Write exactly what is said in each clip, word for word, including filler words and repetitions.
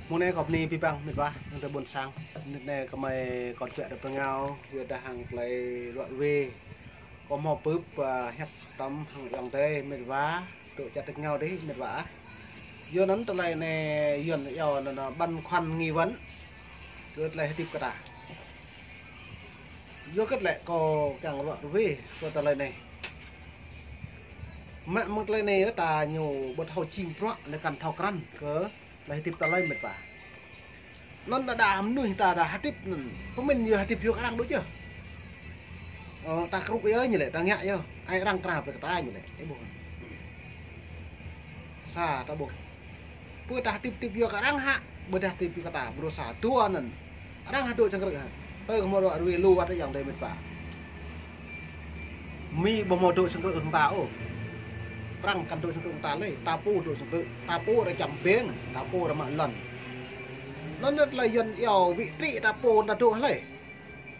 Mơ̆ng anai kâo bơni abih bang mĕt wa, ayŏng adơi ƀôn sang. Mơnit anai kơmơi kâo tơbiă tơ pơngao, yua dah hăng tơlơi ruă rơwe. Kâo hmâo bưp, ah, hiăp tơm hăng ayŏng adơi mĕt wa, dŏ čar tơngao dih mĕt wa ah. Yua anŭn tơlơi anai Yuan iâu anŭn, anŭn băn khoăn nghi vấn kơ tơlơi hơdip kơ ta. Yua kơ tơlơi kâo kiăng ruă rơwe kơ tơlơi anai. Mă mơ̆ng tơlơi anai ta ñu ƀu thâo jing bruă, anai kăn thâo krăn kơ tơlơi hơdip ta lơi mĕt wa. Anŭn đa đa mơnuih ta đa hơdip anŭn, pơmĭn yua hơdip yua kơ arăng đôč yơh. Ơ, ta krŭ yơh ñu lĕ, ta ngă yơh, ai arăng krao pơ kơ ta ñu lĕ, ih ƀuh. Sa ta ƀuh. Pơ ta hơdip hơdip yua kơ arăng hă, ƀôdah hơdip yua kơ ta, bruă sa dua anŭn. Arăng hă dŏ čơkrư̆ hă. Tơ kơ hmâo ruă rơwe lu wơ̆t ayŏng adơi mĕt wa. Mi ƀu hmâo dŏ čơkrư̆ hăng ta ôh. Arăng kăn dŏ čơkrư̆ hăng ta lơi. Ta pô dŏ čơkrư̆. Ta pô ră čăm beng. Ta pô ră mă lŏn. Anŭn yơh tơlơi Yuan iâu vị trí ta pô ta dŏ hlơi.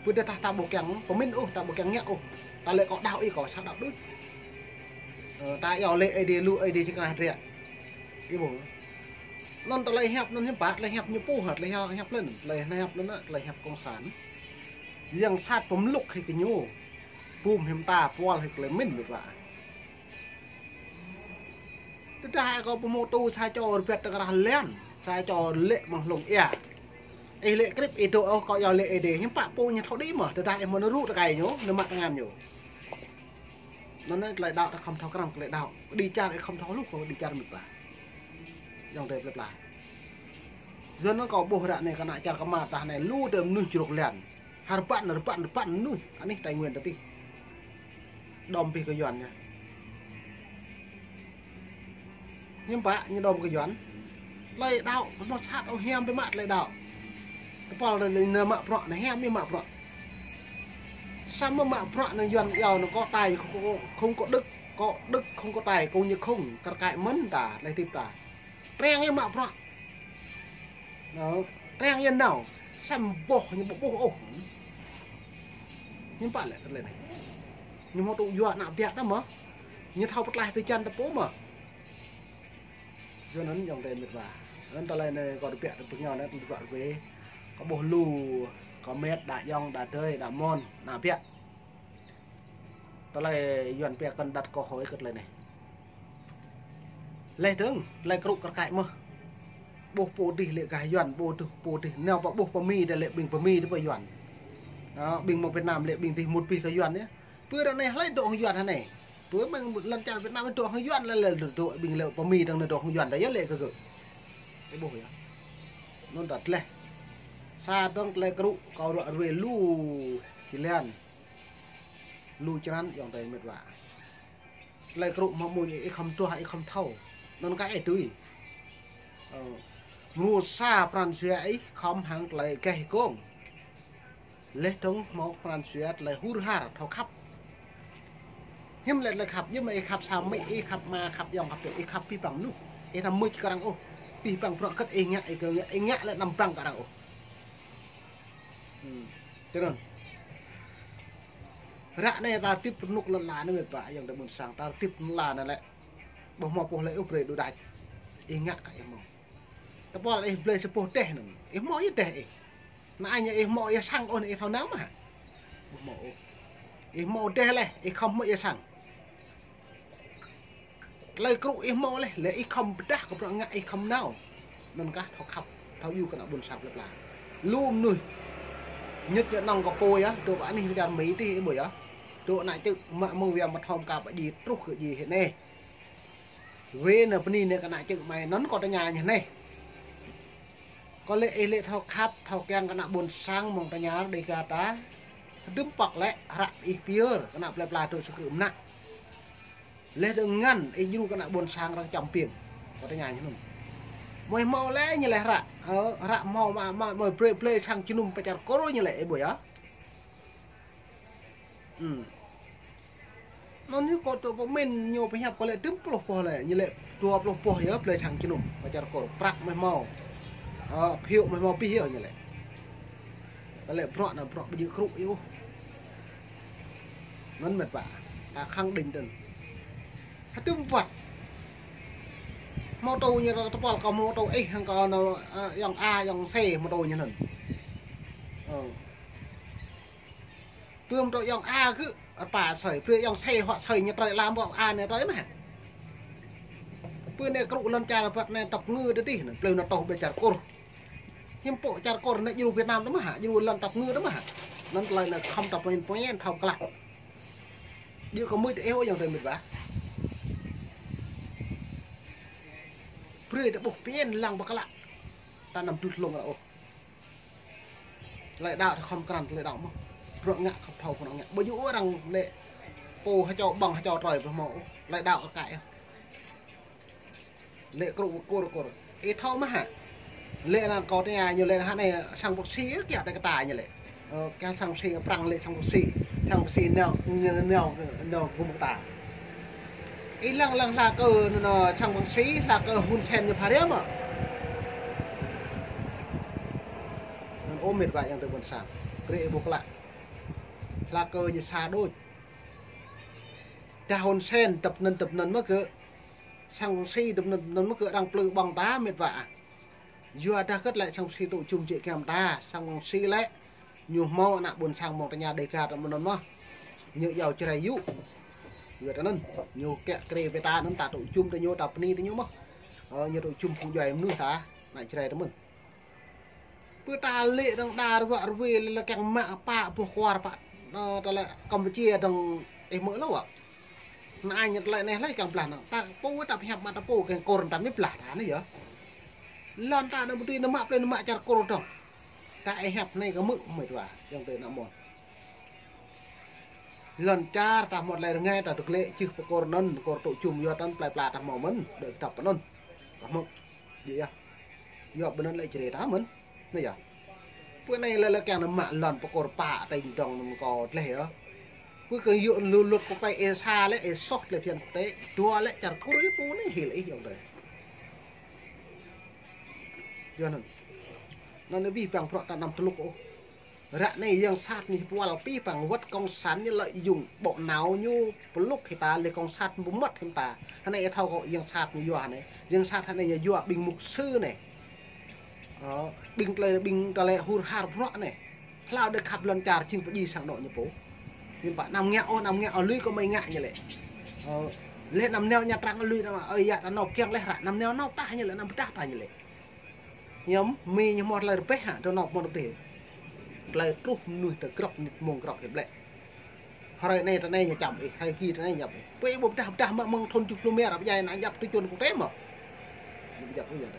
Ƀôdah ta, ta ƀu kiăng pơmĭn ôh, ta ƀu kiăng ngă ôh. Ta lĕ kâo đaŏ ih, kâo sa đaŏ đôč. Ơ, ta iâu lĕ Ơi Adai lu, Ơi Adai či krah hơdră. Ih ƀuh. Anŭn tơlơi hiăp anŭn hiư̆m pă, tơlơi hiăp ñu pô hă, tơlơi hiăp, hiăp lĕ anŭn, tơlơi hiăp anŭn, tơlơi hiăp cộng sản. Yang sat pơmlŭk hĭ kơ ñu. Bum hiư̆m ta, pual hĭ kơ lĕ mĭn mĕt wa. Tơdah kâo pơhmutu sa čô rơbat tơkrah lan, sa čô lĕ mơ̆ng hlung ia. Ih lĕ krip ih dŏ ôh, kâo iâu lĕ Ơi Adai, hiư̆m pă pô ñu thâo đĭ mơ̆, tơdah ih hmâo nao rŭ tơkai ñu, nao mă tơngan ñu. Anŭn anai tơlơi đaŏ ta khŏm thâo krăn tơlơi đaŏ. Đĭ čar ih khŏm thâo hluh kơ đĭ čar mĕt wa. Ayŏng adơi plơi pla. Yua anŭn kâo ƀuh ră anai kơ ană čar Kơmar tah anai lu tơlơi mơnuih čruk lan. Hơrbăn, hơrbăn, hơrbăn mơnuih. Anih Tây Nguyên ta tih. Đom abih kơ Yuan yơh. Hiư̆m pă ñu đom kơ Yuan. Tơlơi đaŏ, hmâo sat ôh, hiam biă mă tơlơi đaŏ. Tơpul tơlơi anai mă bruă, anai hiam biă mă bruă. Samơ̆ mă bruă anai Yuan iâu anai có tài không, không, không có đức, có đức không có tài, cũng như không, kar kaĭ mơ̆n ta, tơlơi hơdip ta. Triăng yơh mă bruă. Anŭn, triăng yơh nao, samơ̆ boh ñu ƀu ƀuh ôh. Hiư̆m pă lĕ tơlơi anai. Ñu hmâo tŭ yua ană biă ta mơ̆. Ñu thâo pơtlaih tơčan ta pô mơ̆. Yua anŭn ayŏng adơi mĕt wa. Anŭn tơlơi anai kâo tơbiă tơ pơngao anai tơlơi ruă rơwe. Kâo ƀuh lu, kâo mĕt đa ayŏng, đa adơi, đa mơ̆n, ană biă. Tơlơi Yuan pia cần đặt câu hỏi kơ tơlơi anai. Leh dơ̆ng, tơlơi krŭ kar kaĭ mơ̆. Ƀuh pô dih lĕ gah Yuan, ƀuh dih pô dih. Nao pơ ƀuh pơ Mi dih lĕ ƀing pơ Mi dih pơ Yuan. Ơ, ƀing mơ̆ng Việt Nam lĕ ƀing dih mŭt abih kơ Yuan yơh. Pơ ră anai hlơi dŏ hăng Yuan hă anai. Pơ mơ̆ng lŏn čar Việt Nam dŏ hăng Yuan lĕ, lĕ dŏ ƀing lĕ pơ Mi dơ̆ng anai dŏ hăng Yuan ta yơh lĕ kơ gơ̆. Ih ƀuh yơh. Anŭn ta tơleh. Sa dơ̆ng tơlơi krŭ kâo ruă rơwe lu či lan. Lu črăn ayŏng adơi mĕt wa. Tơlơi krŭ hmâo mơ̆n ih khŏm tuah ih khŏm thâo. Anŭn kơ ih tui. Ơ. Mrô sa pran jua ih khŏm hăng tơlơi geh gông. Leh dơ̆ng hmâo pran jua tơlơi hur har thâo khăp. Hiư̆m lĕ tơlơi khăp, hiư̆m ih khăp sa amĭ, ih khăp ama, khăp ayŏng, khăp adơi, ih khăp abih bang mơnuih. Ih anăm mưč kơ arăng ôh. Abih bang bruă hơget ih ngă, ih kơ ngă, ih ngă lĕ anăm bang kơ arăng ôh. Hmm. Tui anŭn. Ră anai ta hơdip rơnŭk lŏn ala anai mĕt wa, ayŏng adơi ƀôn sang, ta hơdip lŏn ala anai lĕ. Ƀu hmâo pô hlơi ôh brơi đuaĭ đač. Ih ngă kơ ih hmâo. Tơpul ih blơi sa boh dêh anŭn. Ih hmâo yơh dêh ih. Anai ñu ih hmâo yơh sang ôh anai ih thâo nao mơ̆ hă. Ƀu hmâo ôh. Ih hmâo dêh leh, ih khŏm hmâo yơh sang. Tơlơi krŭ ih hmâo leh, lĕ ih khŏm pơdah kơ bruă ngă ih khŏm nao. Anŭn kah thâo khăp, thâo iâu kơ ană ƀôn sang plơi pla. Lu mơnuih. Ñŭt ñu nong kơ pô yơh, dŏ pơ anih čar Mi tih ih ƀuh yơh. Dŏ ană čư̆ mă mơ̆ng Wiang Mơthom ka pơjing truh kơ jing hĭ anai. Wê nao bơni anai kơ ană čư̆ mơi anŭn kâo tơña ñu anai. Kâo lĕ ih lĕ thâo khăp, thâo kiăng kơ ană ƀôn sang mơ̆ng tơña Dêga ta. Hơdôm pŏk lĕ hră ih pơyơr kơ ană plơi pla dŏ čơkrư̆ mơnă. Leh dơ̆ng ngăn ih djru kơ ană ƀôn sang arăng čăm piêng. Kâo tơña ñu anŭn. Mơi hmâo lĕ ñu lĕ hră. Ơ, hră hmâo mă, mă, mơi blơi, blơi sang jơnum pơ čar Kur ñu lĕ ih ƀuh yơh. Hmm. Anŭn ñu kâo tŭ pơmĭn ñu pơhiăp kâo lĕ dŭm pluh boh lĕ, ñu lĕ dua pluh boh yơh blơi sang jơnum pơ čar Kur, prăk mơi hmâo. Ơ, phiu mơi hmâo abih yơh ñu lĕ. Kâo lĕ bruă anŭn bruă ƀu djơ̆ krŭ yơh. Anŭn mĕt wa, ta khăng đing tơ̆n. Hơdôm wơ̆t. Mô tô ñu tơpul kâo mô tô ih hăng kâo nao, ơ, ayŏng A, ayŏng C mô tô ñu anŭn. Ơ. Pơm tô ayŏng A kơ rơpa sơi, pơm ayŏng C huă sơi ñu trơi lăm ƀô̆ A anai trơi mơ̆. Pơm anai kru lŏn čar păt anai tŏk ngư tơ tih anŭn, plơi anŭn tŏ ƀơi čar Kur. Hiư̆m pô čar Kur anai djru Việt Nam tơ mơ̆ hă, djru lŏn tŏk ngư tơ mơ̆ hă. Anŭn tơlơi anai khŏm ta pơmĭn pơmĭn thâo klă. Djru kơ mưč tơ ih ôh ayŏng adơi mĭt wa. Brơi ta ƀuh pơmĭn lăng pơklă. Ta anăm tŭ tlông ră ôh. Tơlơi đaŏ ta khŏm krăn tơlơi đaŏ mơ̆n. Bruă ngă khŏm thâo bruă ngă. Ƀu djơ̆ arăng lĕ pô hơčâo ƀơ̆ng hơčâo trơi pơ hmâo ôh. Tơlơi đaŏ kơ kăi ôh. Lĕ kru kur kur. Ih thâo mơ̆ hă? Lĕ anŭn kâo tơña ñu lĕ hă anai sang Păng Si kiăng tơ kơ ta ñu lĕ. Ơ, kiăng sang Păng Si Prăng lĕ sang Păng Si. Sang Păng Si nao, nao, nao gum kơ ta. Ih lăng lăng hla kơ anŭn sang Păng Si, hla kơ Hun Sen ñu phara mơ̆. Anŭn ơ mĭt wa ayŏng adơi ƀôn sang. Krê ƀu klă. Hla kơ ñu sa đôč. Dah Hun Sen tơpơnăn tơpơnăn mơ̆ kơ. Sang Păng Si tơpơnăn tơpơnăn mơ̆ kơ arăng plư ƀơ̆ng ta mĭt wa. Yua dah hơget lĕ sang Păng Si tŭ jum jĕ giăm ta, sang Păng Si lĕ ñu hmâo ană ƀôn sang mơ̆ng tơña Đêga tơ mơnŭn mơ̆n. Ñu iâu Jrai yŭ. Yua tơ anŭn, ñu kiăng krê pơ ta anŭn ta tŭ jum tơ ñu ta bơni tơ ñu mơ̆n. Ơ, ñu tŭ jum phung djuai mơnuih ta, ană Jrai tơ mơ̆n. Pơ ta lĕ dơ̆ng đa rơwă rơwe lĕ lĕ kiăng mă pă boh kuar pă, ơ, ta lĕ Kampuchia dơ̆ng ih mơ̆ lŏ wă. Anai ñu tơlơi anai hlơi kiăng blah anŭn. Ta pô ta pơhiăp mă ta pô kiăng Kur ta mĭ blah ta anai yơh. Lŏn ta anŭn ƀu tui anŭn mă plơi anŭn mă čar Kur dơ̆ng. Ta ih hiăp anai kơ mưč mĭt wa, ayŏng adơi ană mơ̆n. Lŏn čar ta hmâo tơlơi rơngai ta tơglĕ čih pơ Kur anŭn, Kur tŭ jum yua tơl plơi pla ta hmâo mơ̆n, đơi kơdŏp anŭn. Kơ mưč. Djơ̆ yơh. Yua ƀơi anŭn lĕ Jrai ta mơ̆n. Anai yơh. Pơ anai lĕ lĕ kiăng anŭn mă lŏn pơ Kur pă tơ̆ng dơ̆ng anŭn kâo tleh yơh. Pơ kơ yua lu lut pơ kơ ih sa lĕ ih soh tơlơi phiăn tê. Dua lĕ čar Kur ih pô anai hil ih ayŏng adơi. Yua anŭn. Anŭn anai abih bang bruă ta anăm tơlŭk ôh. Ră anai yang sat ñu pơwăl abih bang wơ̆t cộng sản ñu lợi dụng bộ não ñu pơlŭk hĭ ta lĕ cộng sản pơmăt hĭ ta. Hơnai ih thâo kơ yang sat ñu yua hơnai. Yang sat hơnai ñu yua ƀing mục sư anai. Ơ, ƀing tơlơi, ƀing tơlơi hur har bruă anai. Hlâo đơi khăp lŏn čar jing pơjing sang anŏ ñu pô. Ñu pă anăm ngă ôh, anăm ngă ôh, lui kơ mơi ngă ñu lĕ. Ơ, lĕ anăm nao ña trang lui anăm, ơi yă ta nao kiăng lĕ ră, anăm nao nao tah ñu lĕ, anăm pơdah tah ñu lĕ. Hiam, mi ñu hmâo tơlơi rơbeh hă, dơ̆ng nao pơmŏt rơbeh. Tơlơi truh mơnuih tơ grŏk nit mông grŏk hiăp lĕ. Hrơi anai tơ anai ñu čăm ih, hrơi ki tơ anai ñu čăm ih. Pơ ih ƀu pơdah pơdah mă mơ̆ng thun tơjuh pluh mơ̆ng ră pơdjai ană djăp tơčuôn kơ tê mơ̆. Ñu pơdjăp ih yơh.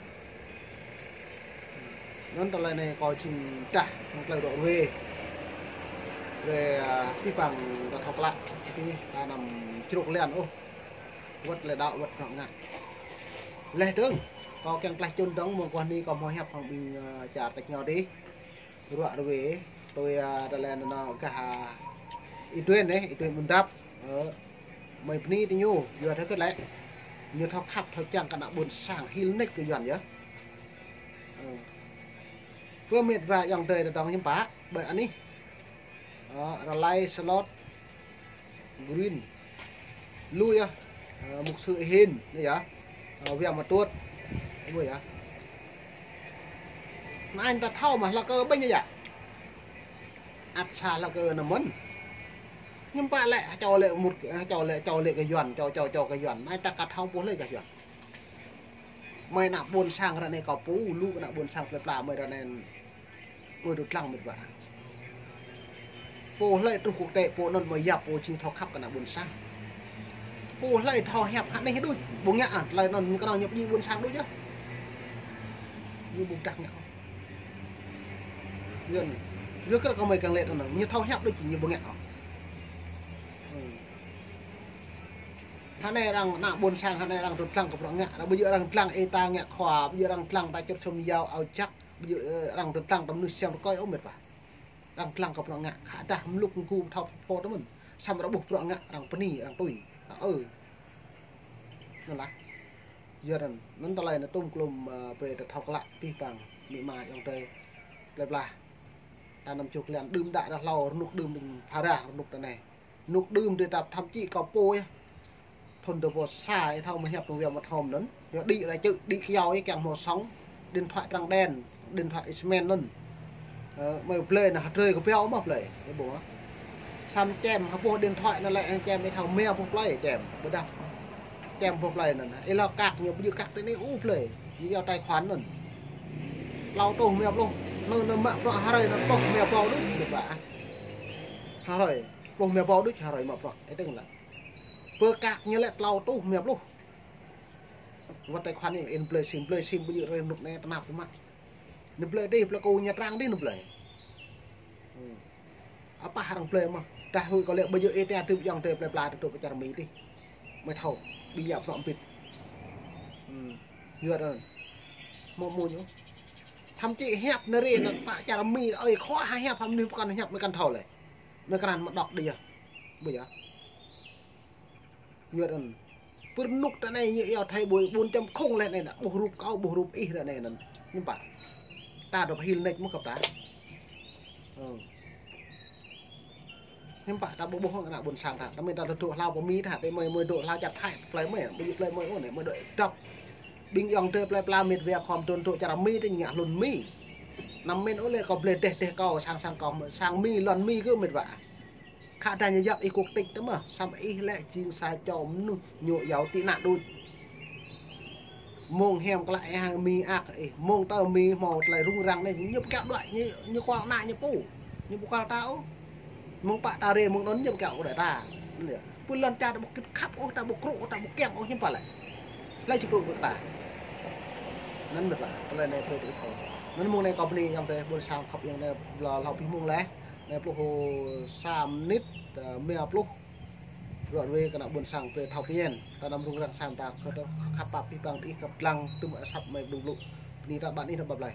Anŭn tơlơi anai kâo jing pơdah hăng tơlơi rŏ ruai. Ruai, a, abih bang ta thâo klă. Abih ta anăm čruk lian ôh. Wơ̆t tơlơi đaŏ, wơ̆t bruă ngă. Leh dơ̆ng, kâo kiăng tlaih čun dơ̆ng, mơguah anai kâo hmâo hiăp hăng ƀing, ơ, čar tač ngao dih. Ruă ruai, tui, ơ, tơlơi anŭn gah, ơ, Y Duen anai, Y Duen Bundap, ơ, mơi bơni tơ ñu, yua dah hơget lĕ. Ñu thâo khăp, thâo čang kơ ană ƀôn sang hil nač kơ Yuan yơh. Ơ. Pơ mĭt wa ayŏng adơi tơdang hiư̆m pă, ƀơi anih. Ơ, Rơlai Slot Green. Lu yơh. Ơ, mục sư Hin, yơh yơh. Ơ, Wiam Mơtuôt. Lu yơh. Anai ta thâo mơ̆ hlak kơ ƀing yơh. Ăt sa hlak kơ anŭn mơ̆n. Hiư̆m pă lĕ, čô lĕ mŭt, čô lĕ, čô lĕ kơ Yuan, čô, čô, čô kơ Yuan. Anai ta ka thâo pô lĕ kơ Yuan. Mơi ană ƀôn sang ră anai kâo pô, lu kơ ană ƀôn sang plơi pla mơi ră anai. Ơi, tŭ lăng mĭt wa. Pô hlơi truh quốc tế, pô anŭn mơi yap, pô jing thâo khăp kơ ană ƀôn sang. Pô hlơi thâo hiăp hă anai đôč, ƀu ngă, a, tơlơi anŭn ñu kơ anŭn ñu pơjing ƀôn sang đôč yơh. Ñu ƀu pơdah ngă. Yua anŭn. Yua kơ kơ mơi kiăng lĕ tơ anŭn, ñu thâo hiăp đôč ñu ƀu ngă. Ơ. Hơnai arăng ană ƀôn sang, hơnai arăng tŭ lăng kơ bruă ngă, arăng ƀu djơ̆ arăng tŭ lăng ih ta ngă khua, ƀu djơ̆ arăng tŭ lăng ta čŭt sum yao ao jak, ƀu djơ̆, ơ, arăng tŭ lăng ta mơnuih siam rơkơi ôh mĭt wa. Arăng tŭ lăng kơ bruă ngă, khă dah mluk mgu thâo pô tơ mơ̆n, samơ̆ arăng ƀuh bruă ngă, arăng bơni, arăng tui. Ơ. Anŭn lah. Yua anŭn, anŭn tơlơi anŭn tŭm klum, ơ, brơi ta thâo klă, abih bang, amĭ ama ayŏng adơi. Plơi pla. Ta anăm čruk lian đưm đă dah hlâo, rơnŭk đưm đing phara, rơnŭk tơ anai. Rơnŭk đưm tơ ta thậm chí kâo pô yơh. Thun dua rơbâo sa, ih thâo mơ̆ hiăp tơ̆ng wia mơ̆ thâo mơ̆n anŭn. Yua đĭ lĕ čư̆, đĭ kơ yâo ih kiăng hmâo sŏng, điện thoại trắng đen, điện thoại ih smen anŭn. Ơ, mơi blơi anŭn hơdrơi kơ pioh mơ̆ blơi, ih ƀuh. Sam čem hơpuh điện thoại anŭn lĕ čem ih thâo mia puh blơi čem. Ƀôdah čem puh blơi anŭn. Ih lăi kăk ñu ƀu djơ̆ kăk tơ anai ôh blơi. Ñu yua tài khoản anŭn. Klâo rơtuh mia pluh. Anŭn, anŭn mă bruă hrơi anŭn pluh mia ƀâo đôč, mĕt wa. Hrơi, pluh mia ƀâo đôč hrơi mă bruă. Ih tơ̆ng lăi. Pơ kăk ñu lĕ klâo rơtuh mia pluh. Wơ̆t tài khoản ñu in blơi sim, blơi sim ƀu djơ̆ rơnŭk anai tơnap mă. Ñu blơi dih, blơi kơ Nha Trang dih ñu blơi. Hmm. Apah arăng blơi mơ̆n. Tah huĭ kâo lĕ ƀu djơ̆ ih tơña tơ̆ ayŏng adơi plơi pla tơ̆ pơ čar Mi dih. Mơi thâo, ƀing yă prŏ ƀĭt. Hmm. Yua anŭn. Mơ̆ mơ̆ ñu. Thậm chí hiăp anai rê anŭn pơ čar Mi ơi khua ha hiăp hăm anai pơkŏn hiăp mơi kăn thâo lĕ. Mơi kăn mă đŏk đĭ yơh. Ƀu yơh. Yua anŭn. Pơ rơnŭk tơ anai ñu yua thai ƀuôn, ƀuôn čăm khung lĕ anai anŭn. Ƀuh rup kâo, ƀuh rup ih ră anai anŭn. Hiư̆m pă. Ta dŏ pơhil nĕč mơ̆ kơ ta. Ơ. Hiư̆m pă ta ƀu ƀuh hăng ană ƀuôn sang ta. Ta mĭn ta dŏ hlâo pơ Mi ta, tơ mơi, mơi dŏ hlâo čar Thái, plơi mơi, ƀu djơ̆ plơi mơi ôh anai, mơi dŏ dŏp. Ƀing ayŏng adơi plơi pla mĕt wa khŏm dŏ dŏ čar Mi tơ ñu ngă hlŭn Mi. Anăm mĭn ôh lĕ kâo blơi dêh dêh kâo, sang sang kâo, sang Mi, lŏn Mi kơ mĕt wa. Khă đa ñu yap ih quốc tịch tơ mơ̆n, sam ih lĕ jing sa čô mơnuih ñu yua tị nạn đôč. Mơ̆ng hiam klă ih hăng Mi ăt ih, mơ̆ng tơ Mi hmâo tơlơi rŭng răng anai, ñu pơkiaŏ đuaĭ, ñu, ñu kual ană ñu pô, ñu ƀu kual ta ôh. Mơ̆ng pă ta rê, mơ̆ng anŭn ñu pơkiaŏ kơ đuaĭ ta. Anŭn yơh. Pơ lŏn čar ta ƀu kĭt khăp ôh, ta ƀu krŭ ôh, ta ƀu kiăng ôh, hiư̆m pă lĕ. Hlơi či krŭ kơ ta. Anŭn mĕt wa, tơlơi anai brơi tui thâo. Anŭn mơ̆ng anai kâo bơni ayŏng adơi ƀuôn sang khăp ayŏng adơi ƀlŏr hlâo pih mơ̆ng leh. Anai pluh sa mơnit, ơ, mia pluh. Ră ruai kơ ană ƀuôn sang brơi thâo pơñen. Ta anăm rŭng răng sam ta kơ tơ khăp pap pih păng ih kăp lăng tŭm asăp mơi blŭng blŭ. Bơni ta ƀăn ih ta ƀăp lơi.